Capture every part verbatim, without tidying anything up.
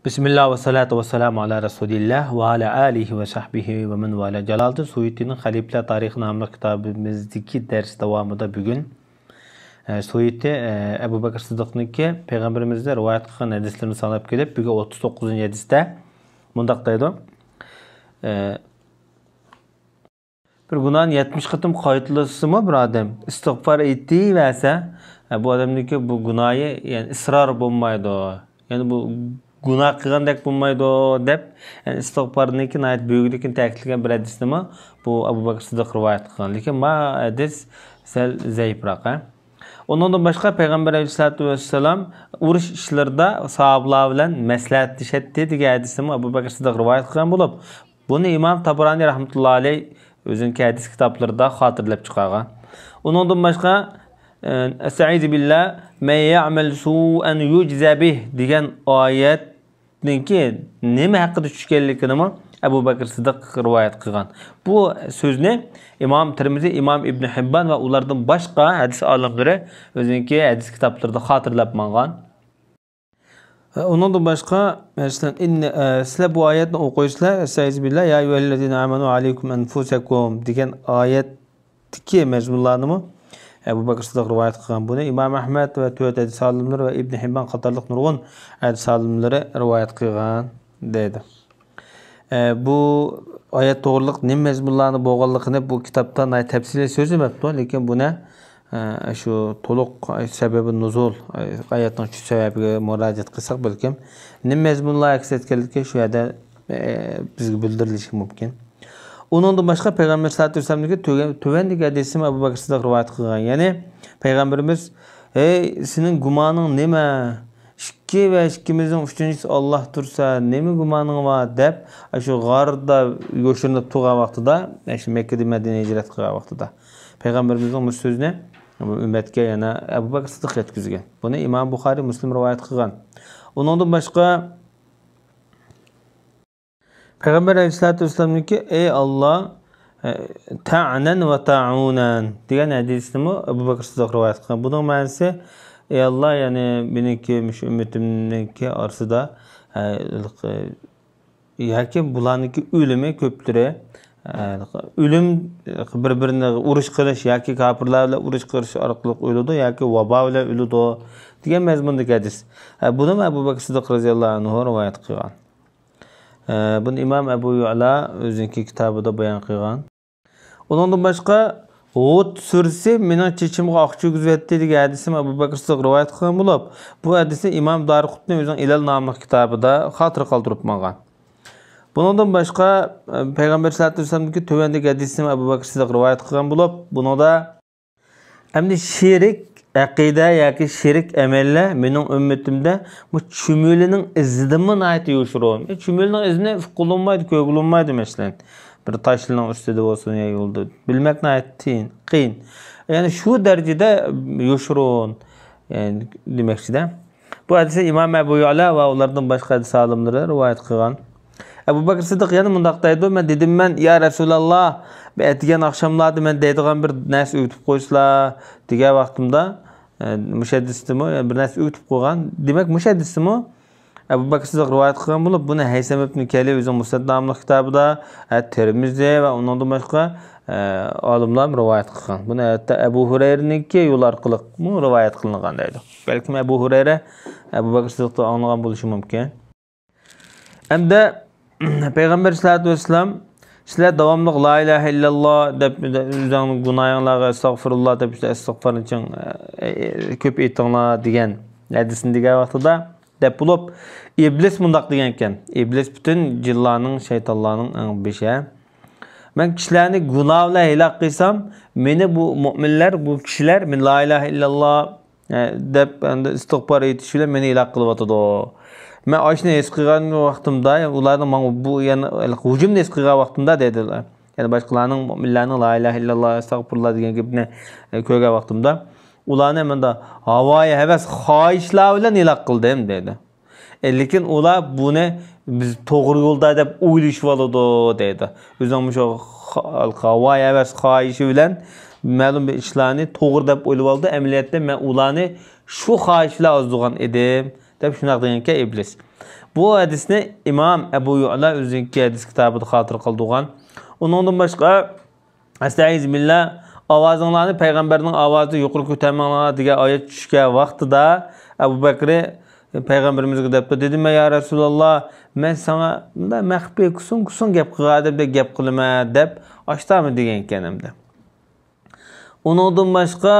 بىسمىللا ۋەسسالاتۇ ۋەسسالامۇ ئالا رەسۇلىللا ۋە ئالا ئالىھى ۋە سەھبىھى ۋە مەن ۋالا. جالالىدىن سۇيۇتىنىڭ خەلىپىلەر تارىخى ناملىق كىتابىمىزدىكى دەرس داۋامىدا بۈگۈن، ئە، سۇيۇتى، ئە، ئەبۇ بەكرى سىددىقنىڭكى پەيغەمبىرىمىزدىن رىۋايەت قىلغان ھەدىسلىرىنى ساناپ كېلىپ، بۈگۈن ئوتتۇز توققۇزىنچى ھەدىستە مۇنداق دەيدۇ. ئە، بىر گۇناھنى يەتمىش قېتىم قايتىلىسىمۇ بىر ئادەم ئىستىغپار ئېيتىۋەرسە، ئە، بۇ ئادەمنىڭكى بۇ گۇناھى، يەنى ئىسرار بولمايدۇ. يەنى بۇ گۇناھ قىلغاندەك بولمايدۇ دەپ، يەنى ئىستىغپارنىڭكى ناھايىتى بۈيۈكلۈكىنى تەكىتلىگەن بىر ھەدىسنىمۇ بۇ ئەبۇ بەكرى سىددىق رىۋايەت قىلغان. لېكىن ما ھەدىس سەل زەئىپراق، ھە. ئۇنىڭدىن باشقا پەيغەمبەر ئەلەيھىسسالاتۇ ۋەسسالام ئۇرۇش ئىشلىرىدا ساھابىلار بىلەن مەسلىھەتلىشەتتى دېگەن ھەدىسنىمۇ ئەبۇ بەكرى سىددىق رىۋايەت قىلغان بولۇپ، بۇنى ئىمام تابرانى رەھمەتۇللا ئەلەيھ ئۆزىنىڭكى ھەدىس كىتابلىرىدا خاتىرىلەپ چىقارغان. ئۇنىڭدىن باشقا، ئە، ئەستەئىزۇ بىللا، مەن يەئمەل سۇئەن يۇجزە بىھ دېگەن ئايەتنىڭكى نېمە ھەققىدە چۈشكەنلىكىنىمۇ ئەبۇ بەكرى سىددىق رىۋايەت قىلغان. بۇ سۆزنى ئىمام تىرمىزى، ئىمام ئىبنى ھىببان ۋە ئۇلاردىن باشقا ھەدىس ئالىملىرى ئۆزىنىڭكى ھەدىس كىتابلىرىدا خاتىرىلەپ ماڭغان. ئۇنىڭدىن باشقا، مەسىلەن، ئىن-، ئە، سىلەر بۇ ئايەتنى ئوقۇيسىلەر، ئەستەئىزۇ بىللا، يا ئەييۇھەللەزىنە ئامەنۇ ئەلەيكۇم ئەنفۇسەكۇم دېگەن ئايەتتىكى مەزمۇنلارنىمۇ ئەبۇ بەكرى سىددىق رىۋايەت قىلغان. بۇنى ئىمام ئەھمەد ۋە تۆت ھەدىس ئالىملىرى ۋە ئىبنى ھىببان قاتارلىق نۇرغۇن ھەدىس ئالىملىرى رىۋايەت قىلغان دەيدۇ. ئە، بۇ ئايەت توغرىلىق نېمە مەزمۇنلارنى بولغانلىقىنى بۇ كىتابتا ناھايىتى تەپسىلىي سۆزلىمەپتۇ، لېكىن بۇنى، ئە، شۇ تولۇق سەبەبى نۇزۇل، ئايەتنىڭ چۈشۈش سەۋەبىگە مۇراجىئەت قىلساق بەلكىم نېمە مەزمۇنلار ئەكس ئەتكەنلىكى شۇ يەردە، ئە، بىزگە بىلدۈرۈلۈشى مۇمكىن. ئۇنىڭدىن باشقا پەيغەمبەر سەللەللاھۇ ئەلەيھى ۋەسەللەمدىكى تۆگە-، تۆۋەندىكى ھەدىسىمۇ ئەبۇ بەكرى سىددىق رىۋايەت قىلغان. يەنى پەيغەمبىرىمىز، ھەي، سېنىڭ گۇمانىڭ نېمە؟ ئىككى ۋە ئىككىمىزنىڭ ئۈچىنچىسى ئاللاھ تۇرسا، نېمە گۇمانىڭ بار؟ دەپ، ئاشۇ غاردا يوشۇرۇنۇپ تۇرغان ۋاقتىدا، ئاشۇ مەككىدىن مەدىنىگە ھىجرەت قىلغان ۋاقتىدا، پەيغەمبىرىمىزنىڭ مۇشۇ سۆزىنى ئۈممەتكە يەنە ئەبۇ بەكرى سىددىق يەتكۈزگەن. بۇنى ئىمام بۇخارىي، مۇسلىم رىۋايەت قىلغان. ئۇنىڭدىن باشقا، پەيغەمبەر ئەلەيھىسسالاتۇ ۋەسسالامنىڭكى، ئەي ئاللاھ، ئە، تەئنەن ۋە تەئۇنەن دېگەن ھەدىسنىمۇ ئەبۇ بەكرى سىددىق رىۋايەت قىلغان. بۇنىڭ مەنىسى، ئەي ئاللاھ، يەنى مېنىڭكى، مۇشۇ ئۈممىتىمنىڭكى ئارىسىدا، ئە، ياكى بۇلارنىڭكى ئۆلۈمى كۆپلىرى، ئە، ئۆلۈم، بىر-بىرىنى ئۇرۇش قىلىش ياكى كاپىرلار بىلەن ئۇرۇش قىلىش ئارقىلىق ئۆلىدۇ ياكى ۋابا بىلەن ئۆلىدۇ دېگەن مەزمۇندىكى ھەدىس. ئە، بۇنىمۇ ئەبۇ بەكرى سىددىق رەزىياللاھۇ ئەنھۇ رىۋايەت قىلغان. ئە، بۇنى ئىمام ئەبۇ يەئلا ئۆزىنىڭكى كىتابىدا بايان قىلغان. ئۇنىڭدىن باشقا، ھۇد سۈرىسى مېنىڭ چېچىمغا ئاق چۈگۈزۈۋەتتى دېگەن ھەدىسىمۇ ئەبۇ بەكرى سىددىق رىۋايەت قىلغان بولۇپ، بۇ ھەدىسنى ئىمام دارىقۇتنى ئۆزىنىڭ ئىلەل ناملىق كىتابىدا خاتىرە قالدۇرۇپ ماڭغان. بۇنىڭدىن باشقا، ئە، پەيغەمبەر سەللەللاھۇ ئەلەيھى ۋەسەللەمدىكى تۆۋەندىكى ھەدىسنى ئەبۇ بەكرى سىددىق رىۋايەت قىلغان بولۇپ، بۇنىڭدا ئەمدى شېرىك، ئەقىدە ياكى شېرىك ئەمەللەر مېنىڭ ئۈممىتىمدە بۇ چۈمۈلىنىڭ ئىزىدىنمۇ ناھايىتى يوشۇرۇن. ئە، چۈمۈلىنىڭ ئىزىنى ئۇققىلى بولمايدۇ، كۆرگىلى بولمايدۇ، مەسىلەن. بىر تاشلىنىڭ ئۈستىدە بولسۇن يا يولدا. بىلمەك ناھايىتى تىيىن-، قىيىن. يەنى شۇ دەرىجىدە يوشۇرۇن، يەنى دېمەكچىدە. بۇ ھەدىسنى ئىمام ئەبۇ يەئلا ۋە ئۇلاردىن باشقا ھەدىس ئالىملىرى رىۋايەت قىلغان. ئەبۇ بەكرى سىددىق يەنە مۇنداق دەيدۇ، مەن دېدىم، مەن، يا رەسۇلاللا، ئەتىگەن ئاخشاملاردا مەن دەيدىغان بىر نەرسە ئۆگىتىپ قويسىلا، دېگەن ۋاقتىمدا، ئە، مۇشۇ ھەدىستىمۇ، يەنى بىر نەرسە ئۆگىتىپ قويغان. دېمەك، مۇشۇ ھەدىستىمۇ ئەبۇ بەكرى سىددىق رىۋايەت قىلغان بولۇپ، بۇنى ھەيسەم ئىبنى كەلى ئۆزىنىڭ مۇسنەد ناملىق كىتابىدا، ئەت تىرمىزى ۋە ئۇنىڭدىن باشقا، ئە، ئالىملار رىۋايەت قىلغان. بۇنى ھەتتا ئەبۇ ھۇرەيرىنىڭكى يولى ئارقىلىقمۇ رىۋايەت قىلىنغان دەيدۇ. بەلكىم ئەبۇ ھۇرەيرە ئەبۇ بەكرى سىددىقتىن ئاڭلىغان بولۇشى مۇمكىن. ئەمدى پەيغەمبەر سەللەللاھۇ ئەلەيھى ۋەسەللەم، سىلەر داۋاملىق لا ئىلاھە ئىللاللا دەپ، ئۆزۈڭنىڭ گۇناھىڭلارغا ئەستەغفىرۇللا دەپ، ئىشتە ئەستىغفارنى چىڭ، ئە، ئە، كۆپ ئېيتىڭلار دېگەن ھەدىسنى دېگەن ۋاقتىدا دەپ بولۇپ، ئىبلىس مۇنداق دېگەنكەن. ئىبلىس پۈتۈن جىنلارنىڭ، شەيتانلارنىڭ ئەڭ بېشى. مەن كىشىلەرنى گۇناھ بىلەن ھالاك قىلسام، مېنى بۇ مۆمىنلەر، بۇ كىشىلەر، مېنى لا ئىلاھە ئىللاللا، ئە، دەپ، ئەمدى ئىستىغپار ئېيتىش بىلەن مېنى ھالاك قىلىۋاتىدۇ. مەن ئاشۇنى ھېس قىلغان ۋاقتىمدا، يەنى ئۇلارنىڭ ماڭا بۇ، يەنى ھۇجۇمنى ھېس قىلغان ۋاقتىمدا دەيدۇ. يەنى باشقىلارنىڭ، مۆمىنلەرنىڭ لا ئىلاھە ئىللاللا، ئەستەغپۇرۇللا دېگەن گېپىنى، ئە، كۆرگەن ۋاقتىمدا، ئۇلارنى مەن ھاۋايى ھەۋەس، خاھىشلار بىلەن ھالاك قىلدىم دەيدۇ. ئە، لېكىن ئۇلار بۇنى بىز توغرا يولدا دەپ ئويلىشىۋالىدۇ دەيدۇ. ئۆزىنىڭ مۇشۇ خا-، ھاۋايى ھەۋەس خاھىشى بىلەن مەلۇم بىر ئىشلارنى توغرا دەپ ئويلىۋالىدۇ. ئەمەلىيەتتە مەن ئۇلارنى شۇ خاھىش بىلەن ئازدۇرغان ئىدىم. دەپ شۇنداق دېگەنكەن ئىبلىس. بۇ ھەدىسنى ئىمام ئەبۇ يەئلا ئۆزىنىڭكى ھەدىس كىتابىدا خاتىرە قىلدۇرغان. ئۇنىڭدىن باشقا، ئەستەئىزبىللا، ئاۋازىڭلارنى پەيغەمبەرنىڭ ئاۋازىدىن يۇقىرى كۆتەرمەڭلار دېگەن ئايەت چۈشكەن ۋاقتىدا ئەبۇ بەكرى پەيغەمبىرىمىزگە دەپتۇ، دېدىم، يا رەسۇلاللا، مەن ساڭا مۇنداق مەخپىي كۇسۇڭ كۇسۇڭ گەپ قىلغان ئادەمدەك گەپ قىلىمەن دەپ ئاشتامۇ دېگەنكەن ئەمدى. ئۇنىڭدىن باشقا،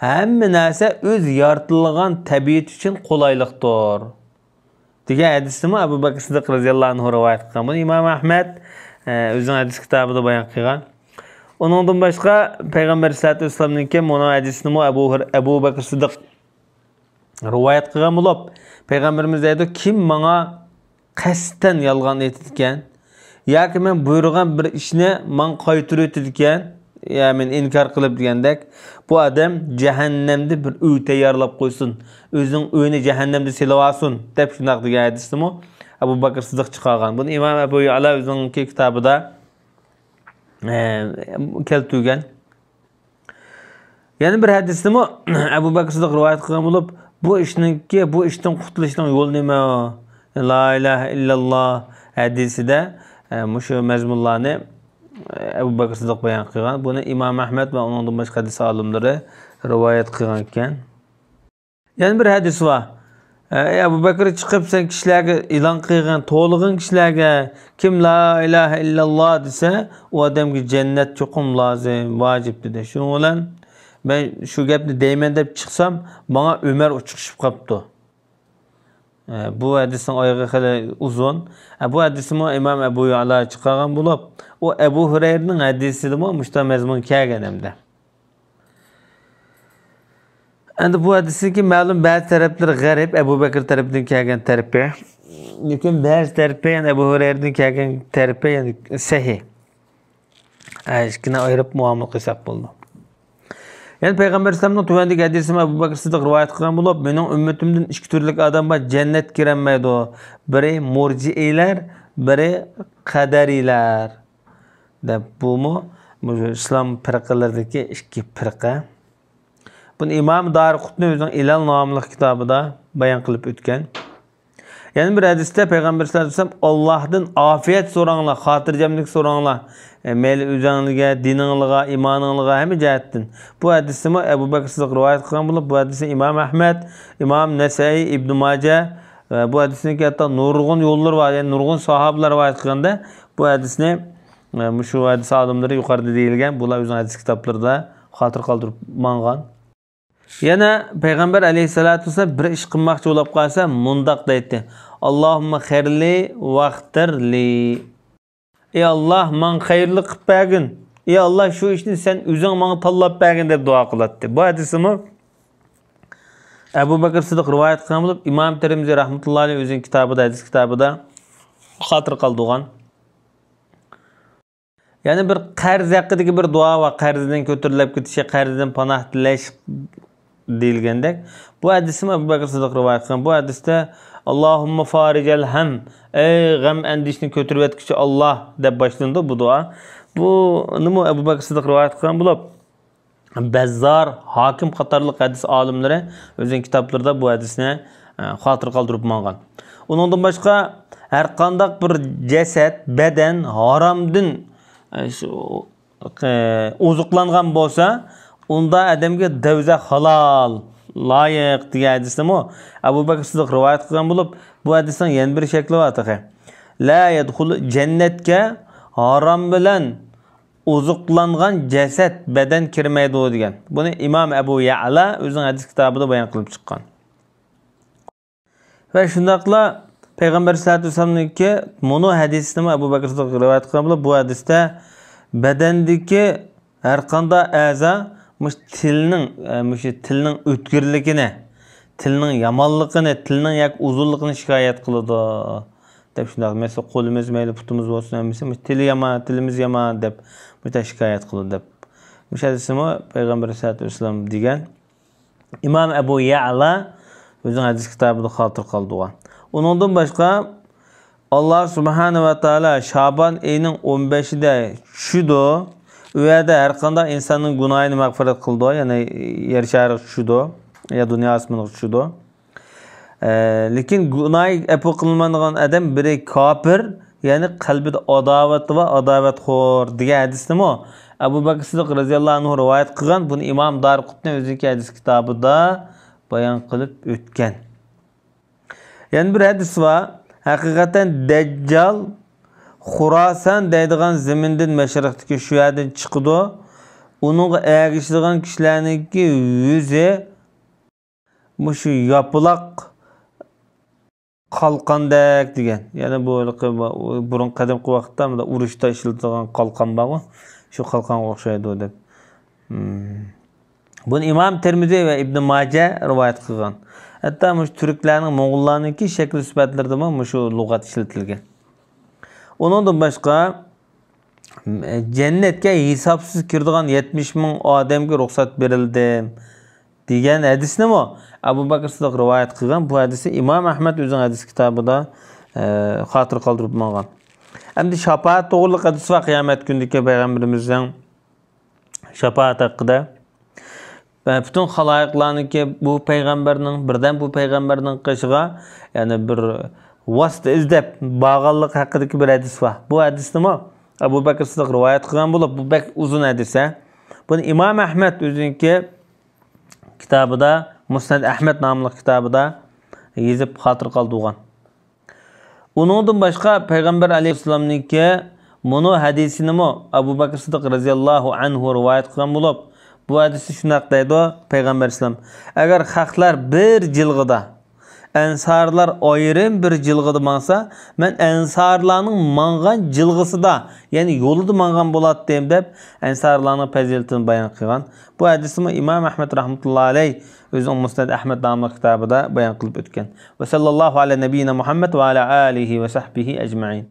ھەممە نەرسە ئۆز يارىتىلغان تەبىئەت ئۈچۈن قولايلىقتۇر، دېگەن ھەدىستىمۇ ئەبۇ بەكرى سىددىق رەزىياللاھۇ ئەنھۇ رىۋايەت قىلغان. بۇنى ئىمام ئەھمەد، ئە، ئۆزىنىڭ ھەدىس كىتابىدا بايان قىلغان. ئۇنىڭدىن باشقا، پەيغەمبەر سەللەللاھۇ ئەلەيھى ۋەسەللەمنىڭكى مۇنۇ ھەدىسىنىمۇ ئەبۇ ھۇر-، ئەبۇ بەكرى سىددىق رىۋايەت قىلغان بولۇپ، پەيغەمبىرىمىز دەيدۇ، كىم ماڭا قەستەن يالغان ئېيتىدىكەن ياكى مەن بۇيرۇغان بىر ئىشنى ماڭا قايتۇرۇۋېتىدىكەن، يا مېنى ئىنكار قىلىپ دېگەندەك، بۇ ئادەم جەھەننەمدە بىر ئۆي تەييارلاپ قويسۇن، ئۆزىنىڭ ئۆيىنى جەھەننەمدە سېلىۋالسۇن، دەپ شۇنداق دېگەن ھەدىسنىمۇ ئەبۇ بەكرى سىددىق چىقارغان. بۇنى ئىمام ئەبۇ يەئلا ئۆزىنىڭكى كىتابىدا، ئە، كەلتۈرگەن. يەنە بىر ھەدىستىمۇ ئەبۇ بەكرى سىددىق رىۋايەت قىلغان بولۇپ، بۇ ئىشنىڭكى، بۇ ئىشتىن قۇتۇلۇشنىڭ يولى نېمە؟ لا ئىلاھە ئىللاللا ھەدىسىدە، ئە، مۇشۇ مەزمۇنلارنى، ئە، ئەبۇ بەكرى سىددىق بايان قىلغان. بۇنى ئىمام ئەھمەد ۋە ئۇنىڭدىن باشقا ھەدىس ئالىملىرى رىۋايەت قىلغان ئىكەن. يەنە بىر ھەدىس بار. ئەي ئەبۇ بەكرى، چىقىپ سەن كىشىلەرگە ئېلان قىلغىن، توۋلىغىن كىشىلەرگە، كىم لا ئىلاھە ئىللاللا دېسە، ئۇ ئادەمگە جەننەت چوقۇم لازىم، ۋاجىپ، دېدى. شۇنىڭ بىلەن مەن شۇ گەپنى دەيمەن دەپ چىقسام، ماڭا ئۆمەر ئۇچۇقۇشۇپ قاپتۇ. ئە، بۇ ھەدىسنىڭ ئايىغى خېلى ئۇزۇن. ئە، بۇ ھەدىسمۇ ئىمام ئەبۇ يەئلا چىقارغان بولۇپ، ئۇ ئەبۇ ھۇرەيرىنىڭ ھەدىسىدىمۇ مۇشۇنداق مەزمۇن كەلگەن ئەمدى. ئەمدى بۇ ھەدىستىكى مەلۇم بەزى تەرەپلىرى غەرىب، ئەبۇ بەكرى تەرىپىدىن كەلگەن تەرىپى. لېكىن بەزى تەرىپى، يەنى ئەبۇ ھۇرەيرىدىن كەلگەن تەرىپى، يەنى سەھىھ. ئىككىنى ئايرىپ مۇئامىلە قىلساق بولىدۇ. يەنە پەيغەمبەر ئەلەيھىسسالامنىڭ تۆۋەندىكى ھەدىسىمۇ ئەبۇ بەكرى سىددىق رىۋايەت قىلغان بولۇپ، مېنىڭ ئۈممىتىمدىن ئىككى تۈرلۈك ئادەم بار، جەننەتكە كىرەلمەيدۇ. بىرى مۇرجىئىلەر، بىرى قەدەرىيلەر. دەپ، بۇمۇ مۇشۇ ئىسلام پىرقىلىرىدىكى ئىككى پىرقە. بۇنى ئىمام دارىقۇتنى ئۆزىنىڭ ئىلال ناملىق كىتابىدا بايان قىلىپ ئۆتكەن. يەنە بىر ھەدىستە پەيغەمبەر سەللەللاھۇ ئەلەيھى ۋەسەللەم، ئاللاھتىن ئافىيەت سوراڭلار، خاتىرجەملىك سوراڭلار. ئە، مەيلى ئۆزۈڭلارغا، دىنىڭلارغا، ئىمانىڭلارغا، ھەممە جەھەتتىن. بۇ ھەدىسنىمۇ ئەبۇ بەكرى سىددىق رىۋايەت قىلغان بولۇپ، بۇ ھەدىسنى ئىمام ئەھمەد، ئىمام نەسەئىي، ئىبنى ماجە، ئە، بۇ ھەدىسنىڭكى ھەتتا نۇرغۇن يوللىرى بار، يەنى نۇرغۇن ساھابىلەر رىۋايەت قىلغاندا، بۇ ھەدىسنى، ئە، مۇشۇ ھەدىس ئالىملىرى يۇقىرىدا دېيىلگەن، بۇلار ئۆزىنىڭ ھەدىس كىتابلىرىدا خاتىرە قالدۇرۇپ ماڭغان. يەنە پەيغەمبەر ئەلەيھىسسالاتۇ ۋەسسالام بىر ئىش قىلماقچى بولۇپ قالسا، مۇنداق دەيتتى، «ئاللاھۇممە خەيرلى ۋەختەرلى.» «ئى ئاللاھ، ماڭا خەيرلىك قىلىپ بەرگىن. ئى ئاللاھ، شۇ ئىشنى سەن ئۆزۈڭ ماڭا تاللاپ بەرگىن» دەپ دۇئا قىلاتتى. بۇ ھەدىسنىمۇ ئەبۇ بەكرى سىددىق رىۋايەت قىلغان بولۇپ، ئىمام تىرمىزى رەھمەتۇللاھى ئەلەيھى ئۆزىنىڭ كىتابىدا، ھەدىس كىتابىدا خاتىرە قالدۇرغان. يەنە بىر قەرز ھەققىدىكى بىر دۇئا بار. قەرزدىن كۆتۈرۈلۈپ كېتىشى، قەرزدىن پاناھ تىلەش دېيىلگەندەك. بۇ ھەدىسمۇ ئەبۇ بەكرى سىددىق رىۋايەت قىلغان. بۇ ھەدىستە، «ئاللاھۇممە فارىجەل ھەم»، «ئەي غەم ئەندىشىنى كۆتۈرۈۋەتكۈچى ئاللاھ» دەپ باشلىنىدۇ بۇ دۇئا. بۇنىمۇ ئەبۇ بەكرى سىددىق رىۋايەت قىلغان بولۇپ، بەززار، ھاكىم قاتارلىق ھەدىس ئالىملىرى ئۆزىنىڭ كىتابلىرىدا بۇ ھەدىسنى، ئە، خاتىرە قالدۇرۇپ ماڭغان. ئۇنىڭدىن باشقا، ھەرقانداق بىر جەسەت، بەدەن ھارامدىن، ئە، شۇ، ئە، ئوزۇقلانغان بولسا، ئۇندا ئادەمگە دوزاخ ھالال، لايىق دېگەن ھەدىستىمۇ ئەبۇ بەكرى سىددىق رىۋايەت قىلغان بولۇپ، بۇ ھەدىسنىڭ يەنە بىر شەكلى بار تېخى. لا يەدخۇلۇ، جەننەتكە ھارام بىلەن ئوزۇقلانغان جەسەت، بەدەن كىرمەيدۇ دېگەن. بۇنى ئىمام ئەبۇ يەئلا ئۆزىنىڭ ھەدىس كىتابىدا بايان قىلىپ چىققان. ۋە شۇنداقلا پەيغەمبەر سەللەللاھۇ ئەلەيھى ۋەسەللەمنىڭكى مۇنۇ ھەدىسىنىمۇ ئەبۇ بەكرى سىددىق رىۋايەت قىلغان بولۇپ، بۇ ھەدىستە بەدەندىكى ھەرقانداق ئەزا مۇشۇ تىلنىڭ، ئە، مۇشۇ تىلنىڭ ئۆتكۈرلۈكىنى، تىلنىڭ يامانلىقىنى، تىلنىڭ ياكى ئۇزۇنلۇقىنى شىكايەت قىلىدۇ، دەپ شۇنداق. مەسىلەن، قولىمىز مەيلى پۇتىمىز بولسۇن، ھەممىسى مۇشۇ تىلى يامان، تىلىمىز يامان دەپ مۇشۇنداق شىكايەت قىلىدۇ دەپ. مۇشۇ ھەدىسىمۇ پەيغەمبەر سەللەللاھۇ ئەلەيھى ۋەسەللەم دېگەن. ئىمام ئەبۇ يەئلا ئۆزىنىڭ ھەدىس كىتابىدا خاتىرە قالدۇرغان. ئۇنىڭدىن باشقا، ئاللا سۇبھانە ۋە تائالا شابان ئېيىنىڭ ئون بەشىدە چۈشىدۇ. ئۇ يەردە ھەرقانداق ئىنساننىڭ گۇناھىنى مەغپىرەت قىلىدۇ، يەنى يەر شارىغا چۈشىدۇ، يا دۇنيا ئاسمانغا چۈشىدۇ. ئە، لېكىن گۇناھى ئەپۇ قىلىنمايدىغان ئادەم بىرى كاپىر، يەنى قەلبىدە ئاداۋەت ۋە ئاداۋەتخور دېگەن ھەدىسنىمۇ ئەبۇ بەكرى سىددىق رەزىياللاھۇ ئەنھۇ رىۋايەت قىلغان. بۇنى ئىمام دارىقۇتنى ئۆزىنىڭكى ھەدىس كىتابىدا بايان قىلىپ ئۆتكەن. يەنە بىر ھەدىس بار. ھەقىقەتەن دەججال خۇراسان دەيدىغان زېمىندىن، مەشرىقتىكى شۇ يەردىن چىقىدۇ. ئۇنىڭغا ئەگىشىدىغان كىشىلەرنىڭكى يۈزى مۇشۇ ياپىلاق قالقاندەك دېگەن. يەنى بۇ ھېلىقى بۇرۇن قەدىمكى ۋاقىتتا مۇنداق ئۇرۇشتا ئىشلىتىدىغان قالقان بارغۇ، شۇ قالقانغا ئوخشايدۇ دەپ. مم. بۇنى ئىمام تىرمىزى ۋە ئىبنى ماجە رىۋايەت قىلغان. ھەتتا مۇشۇ تۈركلەرنىڭ، موڭغۇللارنىڭكى شەكىل سۈپەتلىرىدىمۇ مۇشۇ لۇغەت ئىشلىتىلگەن. ئۇنىڭدىن باشقا، جەننەتكە ھېسابسىز كىرىدىغان يەتمىش مىڭ ئادەمگە رۇخسەت بېرىلدى دېگەن ھەدىسنىمۇ ئەبۇ بەكرى سىددىق رىۋايەت قىلغان. بۇ ھەدىسنى ئىمام ئەھمەد ئۆزىنىڭ ھەدىس كىتابىدا، ئە، خاتىرە قالدۇرۇپ ماڭغان. ئەمدى شاپائەت توغرىلىق ھەدىس بار، قىيامەت كۈنىدىكى پەيغەمبىرىمىزنىڭ شاپائەت ھەققىدە. ۋە پۈتۈن خالايىقلارنىڭكى بۇ پەيغەمبەرنىڭ، بىردەم بۇ پەيغەمبەرنىڭ قېشىغا، يەنى بىر ۋاسىتە ئىزدەپ بارغانلىقى ھەققىدىكى بىر ھەدىس بار. بۇ ھەدىسنىمۇ ئەبۇ بەكرى سىددىق رىۋايەت قىلغان بولۇپ، بۇ بەك ئۇزۇن ھەدىس، ھە. بۇنى ئىمام ئەھمەد ئۆزىنىڭكى كىتابىدا، مۇسنەد ئەھمەد ناملىق كىتابىدا يېزىپ خاتىرە قالدۇرغان. ئۇنىڭدىن باشقا پەيغەمبەر ئەلەيھىسسالامنىڭكى مۇنۇ ھەدىسىنىمۇ ئەبۇ بەكرى سىددىق رەزىياللاھۇ ئەنھۇ رىۋايەت قىلغان بولۇپ، بۇ ھەدىستە شۇنداق دەيدۇ پەيغەمبەر ئەلەيھىسسالام: «ئەگەر خەقلەر بىر جىلغىدا، ئەنسارلار ئايرىم بىر جىلغىدا ماڭسا، مەن ئەنسارلارنىڭ ماڭغان جىلغىسىدا، يەنى يولىدا ماڭغان بولاتتىم» دەپ، ئەنسارلارنىڭ پەزىلىتىنى بايان قىلغان. بۇ ھەدىسنىمۇ ئىمام ئەھمەد رەھمەتۇللا ئەلەيھ ئۆزىنىڭ مۇسنەد ئەھمەد ناملىق كىتابىدا بايان قىلىپ ئۆتكەن. ۋە سەللەللاھۇ ئەلە نەبىيىنا مۇھەممەد ۋە ئەلە ئالىھى ۋە سەھبىھى ئەجمەئىن.